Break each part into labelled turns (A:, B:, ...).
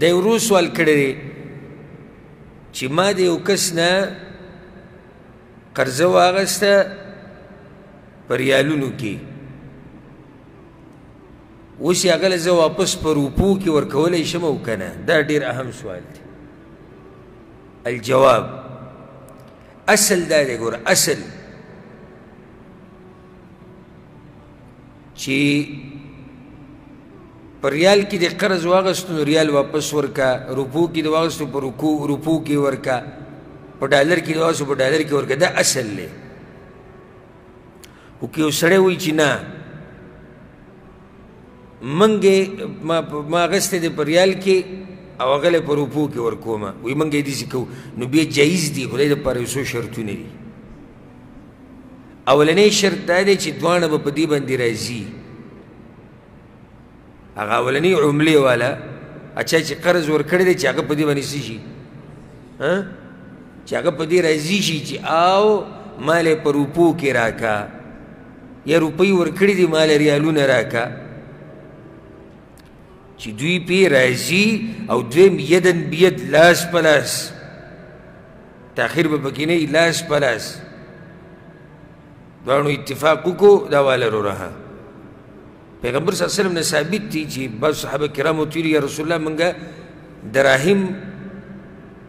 A: دا یو ورور سوال کړی دی چې ما د یو کس نه قرضه واخیسته په ریالونو کې، اوس یې هغه له زه واپس په روپو کې ورکولی شم او که نه؟ دا ډېر اهم سوال دی. الجواب اصل دا دی، ګوره اصل چې په ریال کې د قرض واغستو نو ریال واپس ورکا، روپو کې د واغستو په روپو کې ورکا، په ډالر کې د واغستو په ډالر کې ورکا، دا اصل دی. خو که یو سړی وایي چې نه منګ ما اخیستی دی په ریال کې او هغه له په روپو کې ورکومه، وایي منګ یې داسې کوو، نو بیا جایز دی، خو دې دپاره یو څو شرطونه دي. اولنی شرط دا دی چې دواړه به په دې باندې راځي. هغه اولنی عملې والا اچھا چې قرض ورکړی دی چې هغه په دې باندې څه شي، چې هغه په دې راضي شي چې او ما له په روپو کې راکا، یا روپۍ ورکړي دي ما له ریالونه راکا، چې دوی پې راضي. او دویم یدن بید، لاس په لاس، تاخیر به پکې نه وي، لاس په لاس دواړو اتفاق وکړو، دا واله وروره. پیغمبر صلی الله علیه وسلم نه ثابت دي چې بعض صحابه کرامو ته ویلي یا رسول الله موږ دراهم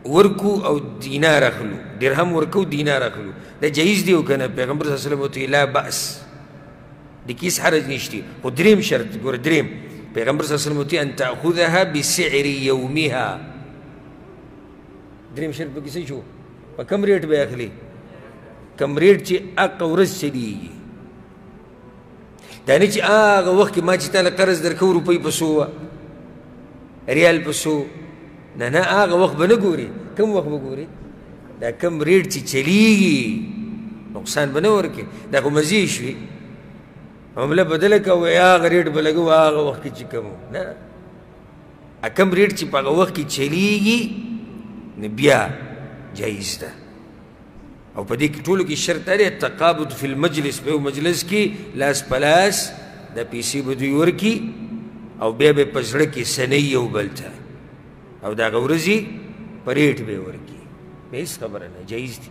A: ورکو او دینار اخلو، درهم ورکو دینار اخلو، دا جایز دی او که نه؟ پیغمبر صلی الله علیه وسلم ورته ویلي لا بأس، د کې هېڅ حرج نشته. خو دریم شرط ګوره، دریم پیغمبر صلی الله علیه وسلم ورته ان تأخذها بسعر یومها. دریم شرط پکې څه شو؟ په کم ریټ به یې اخلي؟ کم ریټ چې هغه ورځ چلېږي، دا نه چې هغه وخت کې ما چې تا له قرض درکوو روپۍ په څو وه، ریال په څو، نه نه، هغه وخت به نه ګوري. کم وخت به ګوري؟ دا کم ریټ چې چلېږي، نقصان به نه ورکړي. دا خو مزې شوې، عمله بدله که وایي هغه ریټ به لګوو هغه وخت کې چې کوم، نه، کم ریټ چې په هغه وخت کې چلېږي نو بیا جایز ده. او په دې کې ټولو کې شرط دا دی تقابض فی المجلس، په یو مجلس کې لاس په لاس دا پیسې به دوی ورکړي او بیا به په زړه کې سنوي یو بل ته، او د هغه ورځې په ریټ به یې ورکړي، هېڅ خبره نه، جایز دي.